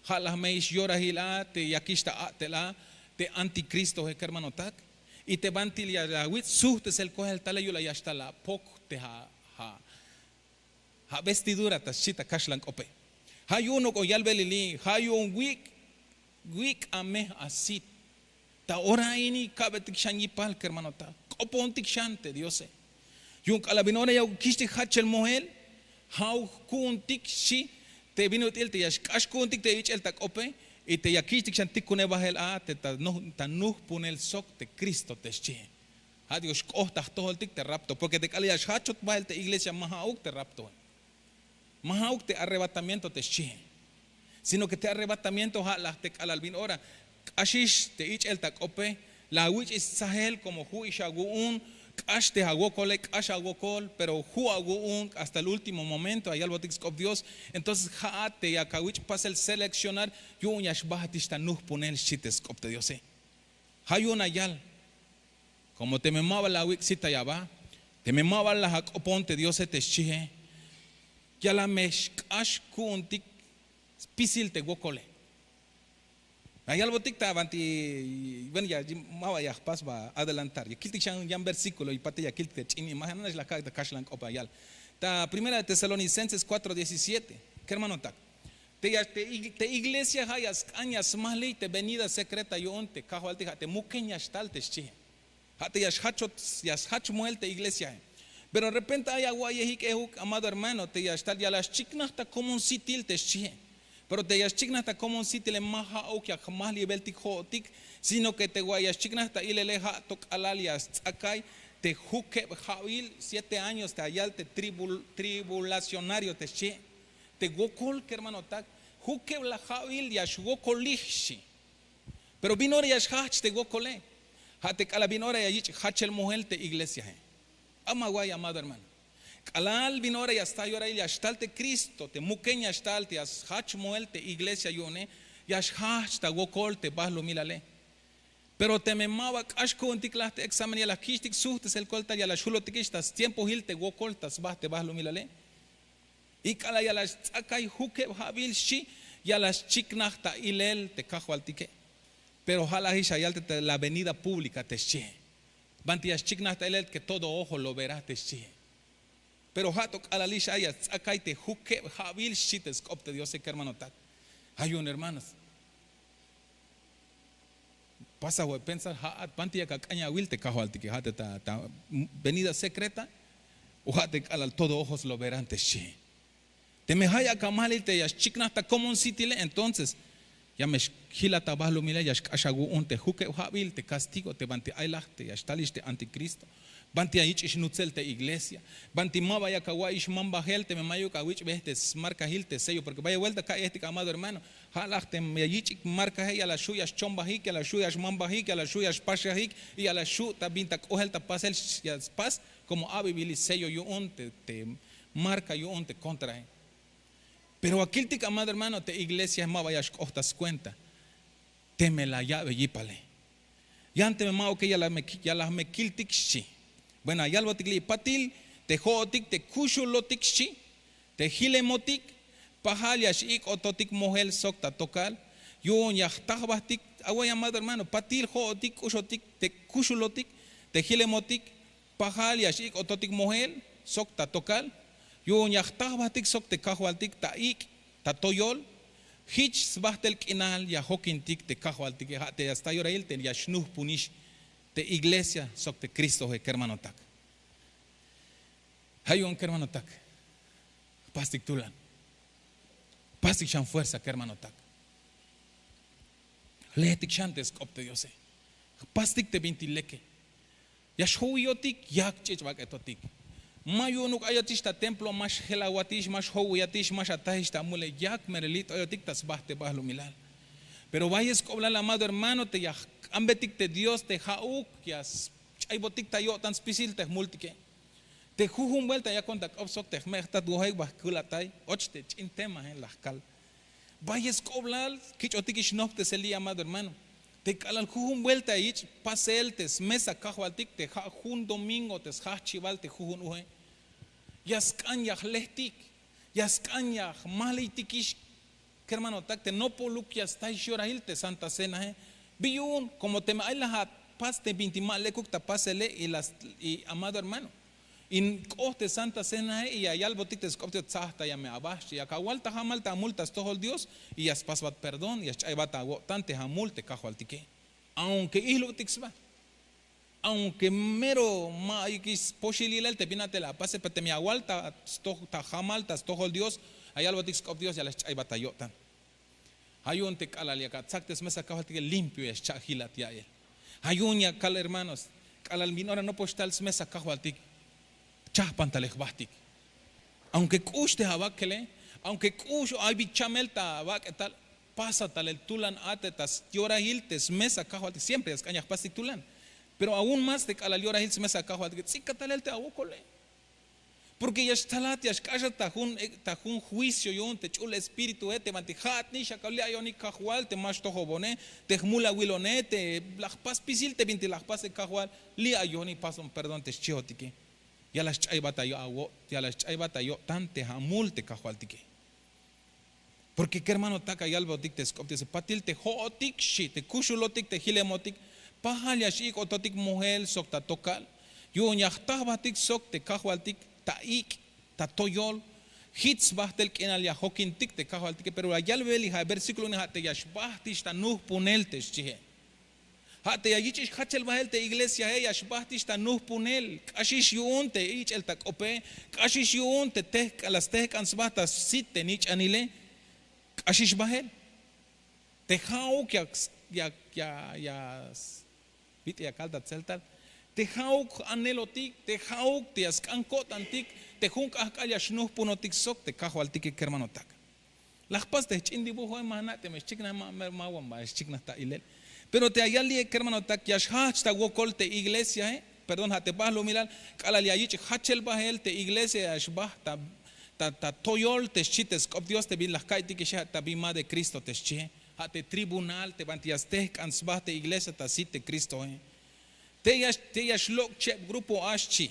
Ha la me ix yorahil a te yakix ta a'tel a te antikristohe kermanotak. Y te bantil ya awich' suhtesel kohel talel yu'un la ya xtal apok te ha' vestidura ta xchi ta kaxlan k'ope. Ha yu'un ok'o yalbelili ha yu'un wik' wik'a me asit. Ta ora ini ka'betik xan yipal kermanotak, k'opontik xan te diose. Yu'un k'alal bin ora ya kixtik hachel mohel, ha'uk ku'untik xchi te bin ut'il te ya xk'ax ku'untik te ich'el ta k'ope y te ya kixtik xan tikune bahel a te ta nuhpunel sok te kristo te xchihe. Ha' dios xk'oht ta jtojoltik te rapto porke te k'alal ya xhachot bahel te iglesia ma ha'uk te raptohe. Ma ha'uk te arrebatamiento te xchihe, sino ke te arrebatamiento ha' laj te k'alal bin ora k'axix te ich'el ta k'ope, la awich'ix stsajel komo hu'ix awu'un, k'ax te awokole k'ax awokol pero hu' awu'un hasta el último momento ayalbotik sk'op dios. Entonces ha'at te yak awich' pasel seleccionar yu'un ya xbahatix ta nuhpunel xchi te sk'op te diose. Ha yu'un ayal, komo teme ma ba la awik' sit ay aba, teme ma ba la ak'opon te diose te xchihe, ya la me xk'ax ku'untik spisil te wokole. Ayalbotik ta banti, bueno ya ma ba ya jpas ba adelantar ya kiltik xan yan versíkulo y patil ya kiltik te ch'in imagen nax la kak' ta kaxlan k'op ayal. Ta primera de tesalonicenses kuatro diecisiete, kermanotak, te iglesia ha' ya sk'an ya smahli te venida sekreta yu'un te kajwaltik ha' te muken ya xtal te xchihe. Ha' te ya sjach mohel te iglesiahe. Pero repente ay awa'iyejik ehuk amado hermano te ya xtal ya la xchiknaj ta komon sitil te xchihe. Pero te ya xchiknaj ta komon sitile ma ha'uk ya jmahliyebeltik ho'otik, sino ke te wa' ya xchiknaj ta ilele ha' to k'alal ya sts'akay te jukeb ha'bil siete años te ayal te tribulacionario te xchihe. Te wokol kermanotak, jukeb la ha'bil ya xwokolij xchi. Pero bin ora ya xhahch te wokole? Ha te k'alal bin ora ya yich' hachel mohel te iglesiahe. Ama wa'iy amado hermano, k'alal bin ora ya sta yorahil ya xtal te kristo te muken ya xtal te ya sjach mohel te iglesia yu'une, ya xhahch ta wokol te bahlumilale. Pero teme ma ba k'ax ku'untik laj te examen ya la kixtik suhtesel koltal ya la xhulotikix ta stiempohil te wokol ta sba te bahlumilale. Y k'alal ya la sts'akay jukeb ha'bil xchi, ya la schiknaj ta ilel te kajwaltike. Pero ha lajix ya yal te la venida públika te xchihe. Banti ya schiknaj ta ilel ke todo ojo lo verá te xchihe. Pero ha to k'alalix ay ya sts'akay te jukeb ha'bil xchi te sk'op te diose kermanotak. Ha yu'un hermanos, pasa we pensar ha'at banti yak ak'añawil te kajwaltike ha' te ta venida sekreta, o ha' te k'alal todo ojos lo verán te xchihe. Teme ha' yak amahlil te ya xchiknaj ta komon sitile entonces ya me xjilat ta bahlumile ya xk'ax awu'un te jukeb ha'bil te kastigo te banti ay laj te ya xtalix te antikristo. Banti ya yich'ix nutzel te iglesia, banti ma ba yak awa'iyix mambajel teme mayuk awich'bej te smarkahil te sello porke bayel buelta ka' yehtik amado hermano. Ha laj teme ya yich'ik markaje ya la xhu' ya xchombajik ya la xhu' ya xmambajik ya la xhu' ya xpaxajik, y ya la xhu' ta bin ta k'ohel ta pasel ya spas komo abibilix sello yu'un te marka yu'un te kontrahe. Pero akiltik amado hermano te iglesia ma ba ya xk'oht ta skuenta. Teme la ya'be yipale, yan teme ma'uke ya la me kiltik xchi. Bueno ayalbotik li' patil te ho'otik te kuxulotik xchi, te jilemotik pajal ya x'ik'ototik mohel sok ta tokal. Yu'un ya jta jbahtik. Away amado hermano, patil ho'otik k'uxotik te kuxulotik, te hilemotik, pajal ya x'ik'ototik mojel sok ta tokal. Yu'un ya jta jbahtik sok te kajwaltik ta ik' ta toyol. Hich sbahtel k'inal ya jokintik te kajwaltike, ha te ya sta yorahil te ya xnuhpunix te iglesia sok te kristohe kermanotak. Ha yu'un kermanotak, jpastik tulan, jpastik xan fuerza kermanotak. Jlehtik xan te sk'op te diose, jpastik te bintik leke. Ya xjowiyotik, yak ch'ich' bak'etotik. Ma yu'unuk ayotix ta templo, ma xjelawatix, ma xjowiyatix, ma xatajix ta mule, yak mero lit'oyotik ta sba te bahlumilal. Pero bayel sk'oblal amado hermano te ya jk'ambetik te dios te ha'uk ya sch'aybotik ta yo'tan spisil te jmultike. Te jujun buelta yakon ta k'op sok te jme' jtat wohey ba jkulatay och te ch'in temahe la jkal. Bayel sk'oblal kich'otikix nohptesel li' amado hermano, te k'alal jujun buelta ya yich' pasel te smesa kajwaltik te ha jun domingo te sjahchibal te jujun uhe, ya sk'an ya jlehtik, ya sk'an ya jmahliytikix. Kermanotak, te nopoluk ya stahix yorahil te santa cenahe. Bi yu'un? Komo teme ay la apas te bintik ma lekuk ta pasele, y amado hermano, y k'oht te santa cenahe y ya yalbotik te sk'op te dios, tsahta ya me aba xchi, yak awal ta jamal ta amul ta stojol dios, y ya spasbat perdón, ya sch'aybat awo'tan te amul te kajwaltike. Aunke ihluktik sba, aunke mero ma ayukix spoxililal te bin a te la apase, pero teme ya awal ta jamal ta stojol dios, ya yalbotik sk'op dios, ya la sch'aybat ayo'tan. Ha yu'un te k'alal yak atsaktes mesa kajwaltike limpio ya xcha'jilat ya'el. Ha yu'un ya kal hermanos, k'alal bin ora nopox tal smesa kajwaltik, chahpan talel jbahtik. Aunke k'ux te abakele, aunke k'ux o ay bi chamel ta abak'etal, pasa talel tulan a te ta yorahil te smesa kajwaltik, siempre ya sk'an ya jpastik tulan. Pero aun más te k'alal yorahil smesa kajwaltike, tz'ika talel te awokole. Porke ya xtalat ya xk'axat ta jun juicio yu'un te ch'ul espíritu e te banti ja'at nix ak'al li' ayonik kajwal te ma xtojobone, te jmulawilone te la jpas spisil te binti la jpas e kajwal, li' ayonik pason perdón te xchihotike. Ya la sch'aybat ayo'tan te amul te kajwaltike. Porke kermanotak ayalbotik te sk'op te diose patil te ho'otik xchi te kuxulotik te hilemotik, pajal ya x'ik'ototik mohel sok ta tokal. Yu'un ya jta jbahtik sok te kajwaltik ta ik' ta toyol. Hich sbahtel k'inal ya jokintik te kajwaltike pero la yalbel li' ha versíkulo ini ha te ya xbahtix ta nuhpunel te xchihe. Ha te ya yich'ix jachel bahel te iglesiahe ya xbahtix ta nuhpunel. K'axix yu'un te ich'el ta k'ope, k'axix yu'un te la stehk'an sba ta sit te nich'anile. K'axix bahel te ha'uk ya ya ya bit'il ya kal ta tzeltal, te ha'uk anelotik te ha'uk te ya sk'an ko'tantik, te jun k'ahk'al ya xnuhpunotik sok te kajwaltike kermanotak. La jpas te jch'in dibujoe ma jna' teme xchiknaj ma, ma wan ba xchiknaj ta ilel. Pero te ya yal li'e kermanotak ya xjahch ta wokol te iglesiae, perdón ha te bahlumilal, k'alal ya yich' jachel bahel te iglesia ya xbaht ta toyol te xchi te sk'op dios te bin la jka'iytikixe ha ta bin ma de kristo te xchihe, ha te tribunal te banti ya stehk'an sba te iglesia ta sit te kristohe. Tey ya xlok' cheb grupo a xchi.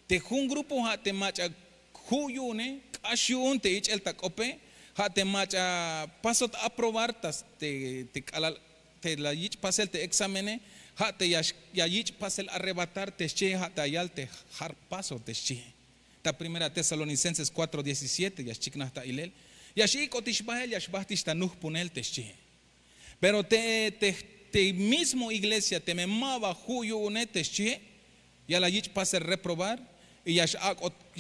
Te jun grupo ha te mach'a ju' yu'une, k'ax yu'un te ich'el ta k'ope, ha te mach'a pasot aprobar ta te k'alal te la yich' pasel te exámene, ha te ya yich' pasel arrebatar te xchihe ha te ya yal te jar paso te xchihe. Ta primera tesalonicenses kuatro diecisiete ya xchiknaj ta ilel. Ya x'ik'otix bahel ya xbahtix ta nuhpunel te xchihe. Pero te mismo iglesia teme ma ba ju' yu'une te xchihe, ya la yich' pasel reprobar, y ya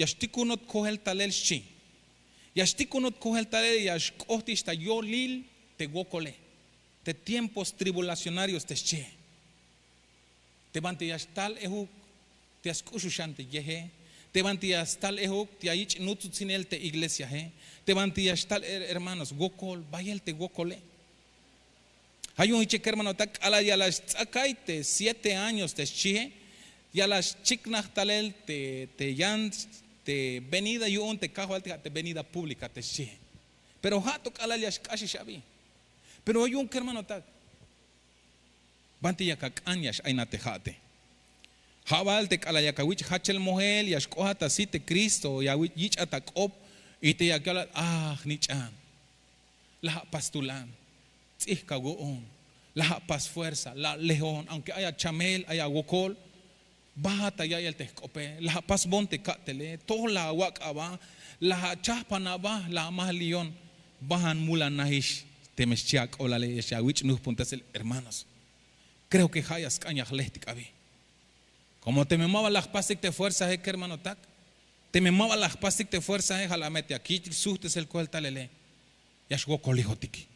xtikunot kohel talel xchi. Ya xtikunot kohel talel ya xk'ohtix ta yolil te wokole, te tiempos tribulacionarios te xchihe. Te banti ya xtal ehuk te ya sk'uxuxan te yehe, te banti ya xtal ehuk te ya yich' nutsutsinel te iglesiahe, te banti ya xtal hermanos wokol bayel te wokole. Ha yu'un hiche kermanotak k'alal ya la xtz'akay te siete años te xchihe, ya la xchiknaj talel te yan te venida yu'un te kajwaltik ha te venida públika te xchihe. Pero ha to k'alal ya xk'axix abi. Pero ha yu'un kermanotak, banti yak ak'an ya x'aynat te ha'ate. Ha bal te k'alal yak awich' jachel mohel ya xk'ohat ta sit te kristo ya yich'at ak'op, y te yak yalbat, aj nich'an, la apas tulan. Ts'ijk awu'un, la apas fuerza, la alejon, aunke ay achamel, ay awokol, baat ta ya'iyel te jk'ope, la apasbon te ka'tele, toj la awak' aba, la achajpan aba, la amajliyon. Baan mulanajix teme xchi ak'oblale ya xawich' nujpuntasel, hermanos. Kreo ke ja' ya sk'an ya jlejtik abi. Komo teme ma ba la jpastik te fuerzae, kermanotak, teme ma ba la jpastik te fuerzae, ja' la me te ya kich'tik sujtesel koel talele, ya xwokolijotik.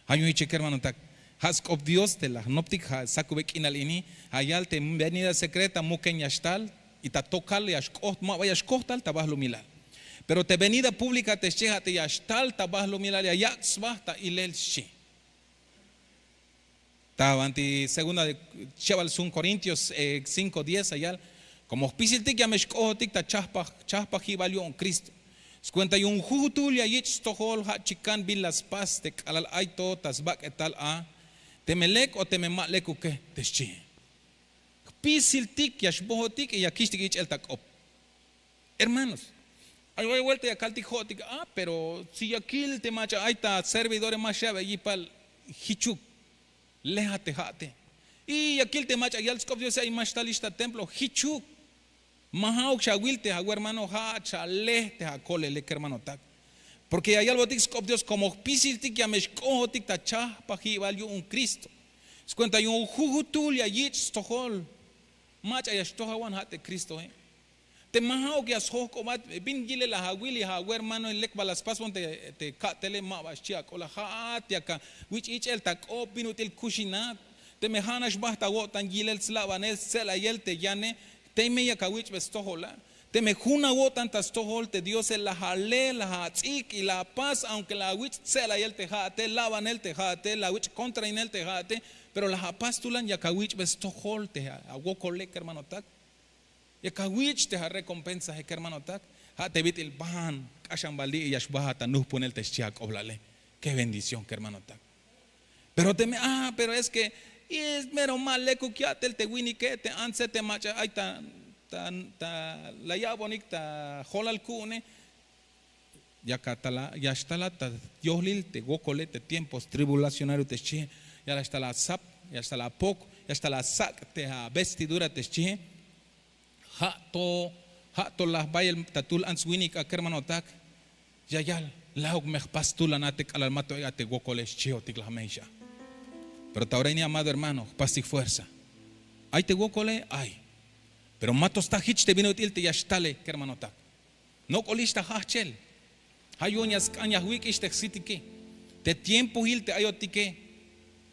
Ja' yu'un iche, kermanotak, ja' sk'op Dios te la jnoptik, ja' sakube k'inal ini, ja' yal te venida sekreta, muken ya xtal, y ta tokal ya xk'oht, ma ba ya xkoht tal ta bahlumilal. Pero te venida públika te xchi, ja' te ya xtal ta bahlumilal, ya yak' sba ta ilel, xchi. Ta banti segunda de, chebal sun Corintios, eh, cinco diez, ya yal: Komo jpisiltik ya me xk'ohotik ta chajpajibal yu'un Cristo, skuenta yu'un jujutul ya yich' stojol, ja' chikan bin la spas te k'alal ay to ta sbak'etal a, teme lek o teme ma lekuke, te xchi. Jpisiltik ya xbohotik y ya kich'tik ich'el ta k'op. Hermanos, ay, ay buelta ya kaltik jo'otik: Ah, pero si ya kil te mach'a ay ta servidore ma xyabe yipal, jichuk, leja te ja'ate. Y ya kil te mach'a yal sk'op Diose ay ma xtalix ta templo, jichuk. Ma ja'uk xawil te awermano, ja' chalej te akolele, kermanotak. Porque ya yalbotik sk'op Dios: Komo jpisiltik ya me xk'ohotik ta chajpajibal yu'un Cristo, skuenta yu'un jujutul ya yich' stojol. Mach'a ya xtojawan, ja' te Cristoe. Te ma ja'uk ya sjojk'obat bin yilel, la awil y awermanoe lek ba la spasbon te, te ka'tele, ma ba xchi ak'oblal, ja'at yak awich' ich'el ta k'op bin ut'il kuxinat. Teme ja'nax bajt awo'tan yilel slabanel stse'layel te yane, teme yak awich'be stojol a. Teme jun awo'tan ta stojol te Diose, la ale, la ats'ik y la apas, aunque la awich' tse'layel te ja'ate, labanel te ja'ate, la awich' contrainel te ja'ate, pero la apas tulan, yak awich'be stojol te awokole, kermanotak. Yak awich' te arecompensae, kermanotak. Ja' te bit'il ban k'axan bal li' ya xbaat ta nujpunel te xchi ak'oblale. Qué bendición, kermanotak. Pero teme, ah, pero es que, y es mero ma lekuk ya'tel te winike, te antse, te mach'a ay ta, ta, ta la ya'bonik ta jolal ku'une. Yak atala, ya xtalat ta yohlil te wokole te tiempos tribulacionario te xchie. Ya la xtal asap, ya xtal apok, ya xtal asak' te avestidura te xchie. Ja' to, ja' to laj bayel ta tul ants winik a, kermanotak. Ya yal: Lajuk me jpas tulan a te k'alal ma to ek' a te wokole, xchiotik, laj me ix a. Pero ta ora ini, amado hermano, jpastik fuerza. Ay te wokole, ay. Pero ma to sta jich te bin ut'il te ya xtale, kermanotak. Nok'olix ta jajchel. Ja' yu'un ya sk'an ya jwik'ix te jsitike. Te tiempohil te ayotike,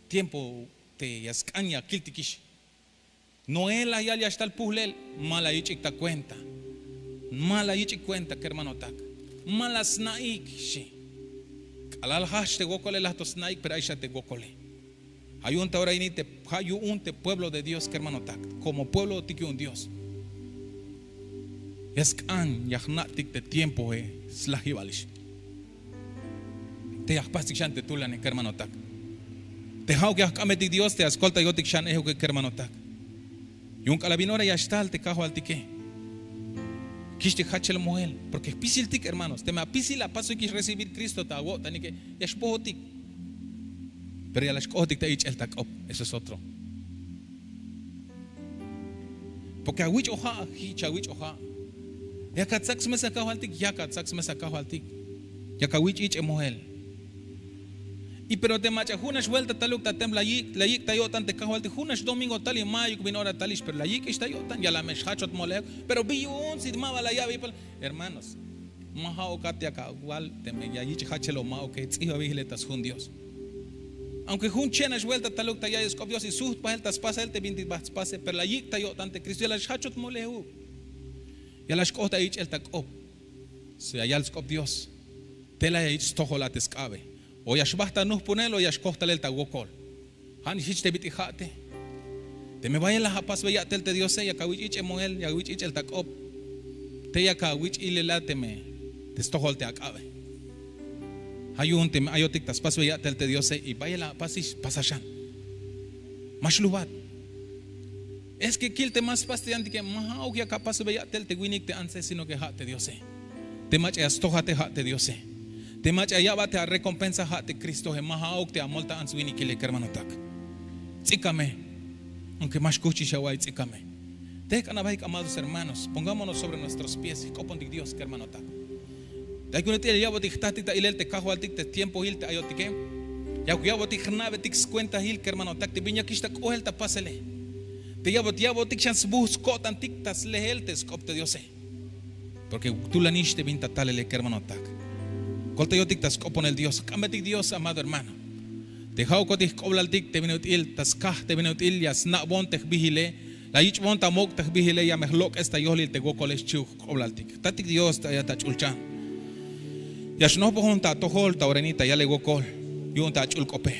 tiempo te ya sk'an ya kiltikix. Noé la yal ya xtal pujlel, ma la yich'ik ta cuenta. Ma la yich'ik cuenta, kermanotak. Ma la sna'ik, xchi. K'alal jajch te wokole, laj to sna'ik, pero ay xa te wokole. Ja' yu'un ta ora ini te, ja' yu'un te pueblo de Dios, kermanotak, como pueblotik yu'un Dios, ya sk'an ya jna'tik te tiempoe slajibalix. Te ya jpastik xan te tulane, kermanotak. Te ja'uk ya jk'ambetik Dios te ya skoltayotik xan ejuke, kermanotak. Yu'un k'alal bin ora ya xtal te Kajwaltike, kich'tik jajchel moel, porque jpisiltik, hermanos. Teme apisil, apasukix recibir Cristo ta awo'tanike, ya xbojotik. Pero ya la xk'ojotik ta ich'el ta k'op, eso es otro. Porque awich'oj a, jich awich'oj a. Yak atsak smesa Kajwaltik, yak atsak smesa Kajwaltik. Yak awich' ich'e moel. Y pero te mach'a junax vuelta taluk ta templo, la yik', la yik' ta yo'tan te Kajwaltik, junax domingo tal y mayuk bin ora talix, pero la yik'ix ta yo'tan, ya la me xjachot molejuk. Pero bi yu'un si ma ba la ya'be yipal, hermanos. Ma ja'ukat yak awal teme ya yich' jajchel o ma'uke, ts'ihbabey jilel ta sjun Dios. Aunque jun che'nax vuelta taluk ta ya'iyel sk'op Dios y sujt pajel ta spasel te bintik bajt spase, pero la yik' ta yo'tan te Cristo, ya la xjachot molejuk. Ya la xk'oht ta ich'el ta k'op. Ya yal sk'op Dios: Tela ya yich' stojol a te sk'abe. O ya xbajt ta nujpunel o ya xkoj talel ta wokol. Ja' nix jich te bit'il ja'ate. Teme bayel la apasbe ya'tel te Diose, yak awich' ich'e moel, yak awich' ich'el ta k'op. Te yak awich' ilel a teme te stojol te ak'abe. Ja' yu'un teme ayotik ta spasbe ya'tel te Diose y bayel la apasix, pasa xan. Ma xlujbat. Es que kil te ma spas te yantike, ma ja'uk yak apasbe ya'tel te winik te antse, sino que ja' te Diose. Te mach'a ya stojate ja' te Diose. Te mach'a ya ya'bat te arekompensa ja' te kristoe, ma ja'uk te amol ta ants winikile kermanotak. Tz'ikame. Aunke ma xkuhchix awa'ay, tz'ikame. Tejk'an abahik amados hermanos, pongámonos sobre nuestros pies, jk'opontik dios kermanotak. Te ay ku'un ut'il ya ya'botik jtatik ta ilel te kajwaltik te tiempohil te ayotike. Ya ya'botik jna'betik skuentahil kermanotak te bin yakix ta k'ohel ta pasele. Te ya'bot ya'botik xan sbuhts ko'tantik ta slehel te sk'op te diose. Porke tulanix te bin ta talele kermanotak. Koltayotik ta sk'oponel dios, jk'ambetik dios amado hermano. Te ja'ukotik jk'oblaltik te bin ut'il ta skaj te bin ut'il ya sna'bon te jbihile, la yich'bon ta mok' te jbihile, ya me jlok'es ta yohlil te wokole xchiw jk'oblaltik. Jtatik dios ta ayat ta ch'ulchan. Ya xnohpojon ta atojol ta ora ini ta yalel wokol yu'un ta ach'ul k'ope.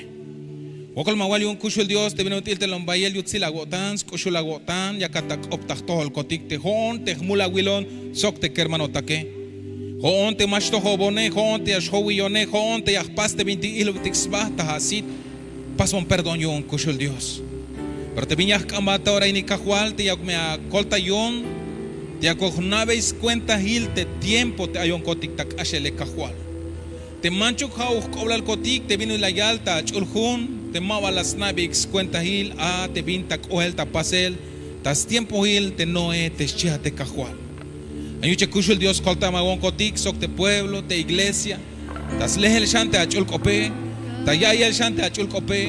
Wokol mawal yu'un kuxul dios te bin ut'il telon bayel yutsil awo'tan, sk'uxul awo'tan, yakat ta k'op ta jtojolkotik te jo'on te jmul awilon sok te kermanotake. Jo'on te ma xtojobone, jo'on te ya xjowiyone, jo'on te ya jpas te bintik ijlubtik sba ta asit. Pasbon perdón yu'un kuxul dios. Pero te bin ya jk'ambat ta ora ini kajwal te yakuk me akoltayon, te yakuk jna'bey skuentahil te tiempo te ayonkotik ta k'axele kajwal. Te manchuk ja'uk jk'oblalkotik te bin la yal ta ach'ul jun te ma ba la sna'beyik skuentahil a te bin ta k'ohel ta pasel ta stiempohil te noé te xchiha te kajwal. Ay yuche kuxul dios, koltayam awonkotik sok te pueblo te iglesia, ta slehel xan te ach'ul k'ope, ta ya'iyel xan te ach'ul k'ope,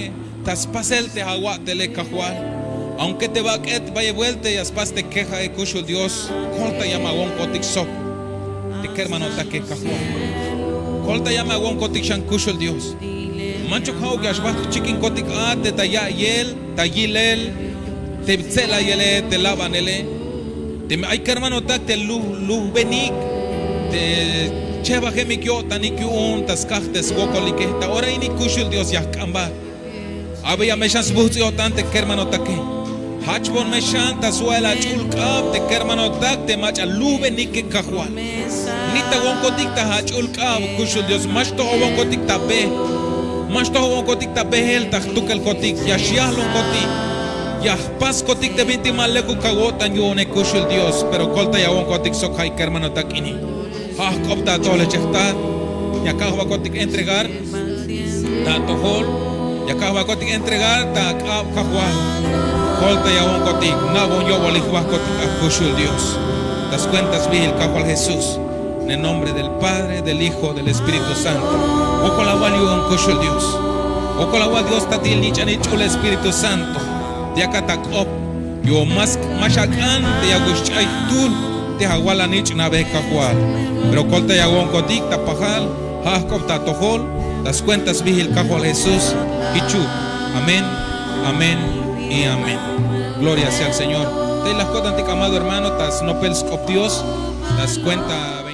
ta spasel te awa'tele kajwal. Aunke te bak'et bayel buelta ya spas te kejae kuxul dios, koltayam awonkotik sok te kermanotake kajwal. Koltayam awonkotik xan kuxul dios. Manchuk ja'uk ya xbajt jchikinkotik a te ta ya'iyel, ta yilel, te tse'layele, te labanele. Teme ay kermanotak te luj lujbenik, te chehbajemik yo'tanik yu'un ta skaj te swokolike, ta ora ini kuxul dios ya jk'ambat. Abeya me xan sbuhts yo'tan te kermanotake. Jachbon me xan ta swa'el ach'ul k'ab te kermanotak te mach'a lujbenike kajwal. Nitawonkotik ta ach'ul k'ab kuxul dios, ma xtojobonkotik ta be. Ma xtojobonkotik ta behel ta jtukelkotik, ya xyahlonkotik. Ya jpaskotik te bintik ma lekuk awo'tan yu'une kuxul dios, pero koltayawonkotik sok ja'i kermanotak ini. Ja' jk'op ta atojol jechej jtat. Ya kajwakotik entregar ta atojol. Ya kajwakotik entregar ta ak'ab kajwal. Koltayawonkotik, na'bon yo'bolil jbahkotik aj kuxul dios. Ta skuenta sbihil kajwal jesús. En el nombre del padre, del hijo, del espíritu santo. Wokol awal yu'un kuxul dios. Wokol awal dios tatil nich'anil ch'ul espíritu santo. Te yakat ak'op yu'un ma xak'an te yakuk xch'ay jtul te awal anich'nabej kajwal. Pero koltayawonkotik ta pajal. Ja' jk'op ta atojol. Ta skuenta sbihil kajwal jesús. Jichuk. Amén. Amén. Y amén. Gloria sea al señor. Tey la jko'tantik amado hermano ta snopel sk'op dios. Ta skuenta